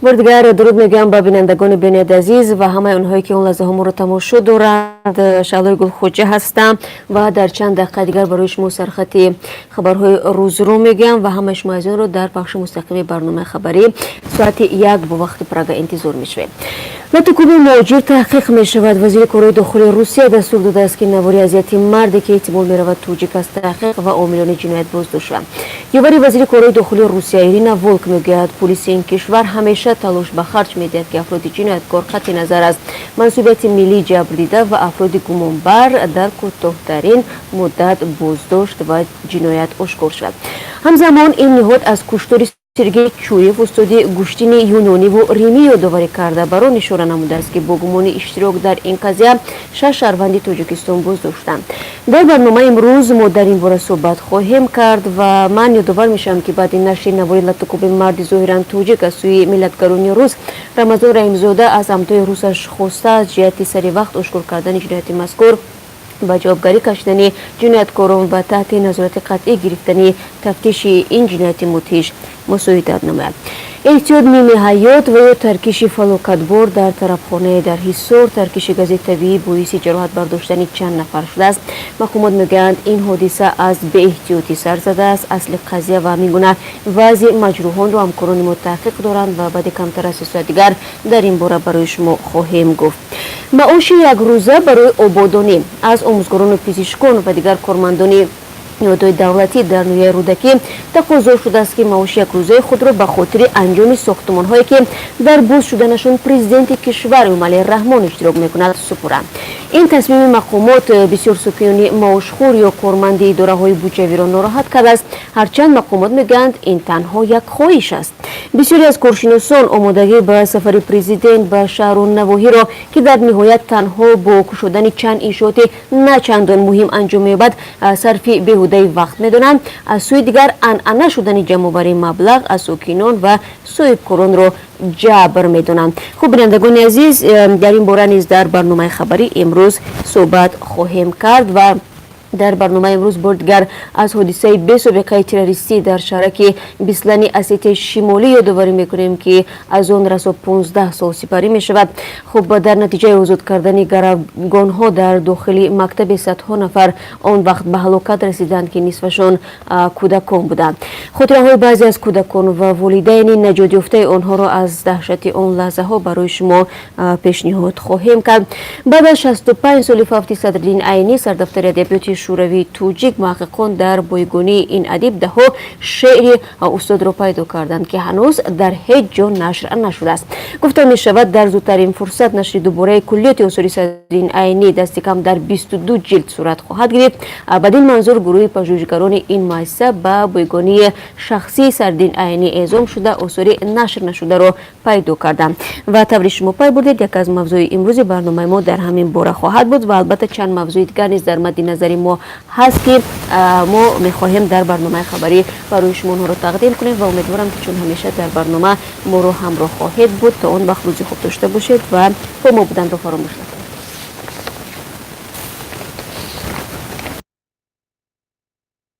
Бори дигар дуруд мегӯям ба бинандагони бениҳоят азиз ва ҳамаи онҳое, ки он лаҳзаҳо моро тамошо доранд. Шаҳлои Гулхоҷа ҳастам ва дар чанд дақиқа дигар барои шумо сархати хабарҳои рӯзро мегӯям ва ҳамаи шумо азизонро дар пахши мустақими барномаи хабарӣ соати 1 бо вақти Прага интизор мешавем. Латукуби муҳоҷир таҳқиқ мешавад. Вазири корҳои дохилии Русия дастур додааст, ки навори азияти марде, ки эҳтимол меравад тоҷик аст, таҳқиқ ва омилони ҷиноят боздошт шаванд. Ёвари вазири корҳои дохилии Русия Ирина Волк мегӯяд, пулиси ин кишвар ҳамеша талош ба харҷ медиҳад, ки афроди ҷинояткор, қатъи назар аз мансубияти миллии ҷабрдида ва афроди гумонбар, дар кӯтоҳтарин муддат боздошт ва ҷиноят ошкор шавад. Ҳамзамон ин ниҳод аз куштори Сергей Чуев, устоди гӯштини юнониву римӣ, ёдоварӣ карда, бар он ишора намудааст, ки бо гумони иштирок дар ин қазия шаш шаҳрванди Тоҷикистон боздоштанд. Дар барномаи имрӯз мо дар ин бора суҳбат хоҳем кард ва ман ёдовар мешавам, ки баъди нашри навори латукуби марди зоҳиран тоҷик аз сӯи миллатгарони рус, Рамазон Раҳимзода аз ҳамтои русаш хостааст, ҷиҳати сари вақт ошкор кардани ҷинояти мазкур, ба ҷавобгарӣ кашидани ҷинояткорон ва таҳти назорати қатъӣ гирифтани тафтиши ин ҷинояти мудҳиш мусоидат намояд. Эҳтиёт ними ҳаёт ва ё таркиши фалокатбор дар тарабхонае дар Ҳисор. Таркиши гази табиӣ боиси ҷароҳат бардоштани чанд нафар шудааст. Мақомот мегӯянд, ин ҳодиса аз беэҳтиётӣ сар задааст. Асли қазия ва ҳамин гуна вазъи маҷрӯҳонро ҳамкорони мо таҳқиқ доранд ва баъди камтар аз 3 соат дигар дар ин бора барои шумо хоҳем гуфт. Маоши якрӯза барои ободонӣ. Аз омӯзгорону пизишкон ва дигар кормандони ниҳодҳои давлатӣ дар ноҳияи Рӯдакӣ тақозо шудааст, ки маоши якрӯзаи худро ба хотири анҷоми сохтумонҳое, ки дар боз шуданашон президенти кишвар Эмомалӣ Раҳмон иштирок мекунад, супуранд. Ин тасмими мақомот бисёр сокинони маошхӯр ё корманди идораҳои буҷавиро нороҳат кардааст, ҳарчанд мақомот мегӯянд, ин танҳо як хоҳиш аст. Бисёре аз коршиносон омодагӣ ба сафари президент ба шаҳру навоҳиро, ки дар ниҳоят танҳо бо кушодани чанд иншооти на чандон муҳим анҷом меёбад, сарфи беҳудаи вақт медонанд. Аз сӯи дигар, анъана шудани ҷамъоварии маблағ аз сокинон ва соҳибкоронро ҷабр медонанд. Хуб, бинандагони азиз, дар ин бора низ дар барномаи хабарӣ имрӯз суҳбат хоҳем кард. Ва дар барномаи имрӯз бори дигар аз ҳодисаи бесобиқаи террористӣ дар шаҳраки Беслани Осетияи Шимолӣ ёдоварӣ мекунем, ки аз он расо 15 сол сипарӣ мешавад. Хуб, дар натиҷаи озод кардани гаравгонҳо дар дохили мактаби садҳо нафар он вақт ба ҳалокат расиданд, ки нисфашон кӯдакон буданд. Хотираҳои баъзе аз кӯдакон ва волидайни наҷотёфтаи онҳоро аз даҳшати он лаҳзаҳо барои шумо пешниҳод хоҳем кард. Баъд аз 65 соли фавти Садриддин Айнӣ, сардафтари адабиёти шӯравии тоҷик, муҳаққиқон дар бойгонии ин адиб даҳҳо шеъри устодро пайдо карданд, ки ҳанӯз дар ҳеҷ ҷо нашр нашудааст. Гуфта мешавад, дар зудтарин фурсат нашри дубораи куллиёти осори Садриддин Айнӣ дасти кам дар 22 ҷилд сурат хоҳад гирифт. Бадин манзур гурӯҳи пажӯҳишгарони ин муассиса ба бойгонии шахсии Садриддин Айнӣ эъзом шуда, осори нашр нашударо пайдо карданд. Ва таври шумо пай бурдед, як аз мавзӯи имрӯзи барномаи мо дар ҳамин бора хоҳад буд ва албатта чанд мавзӯи дигар низ дар мадди назари мо ҳаст, ки мо мехоҳем дар барномаи хабарӣ барои шумо онҳоро тақдим кунем. Ва умедворам, ки чун ҳамеша дар барнома моро ҳамроҳ хоҳед буд. То он вақт рӯзи хуб дошта бошед ва бо мо буданро фаромӯш накунед.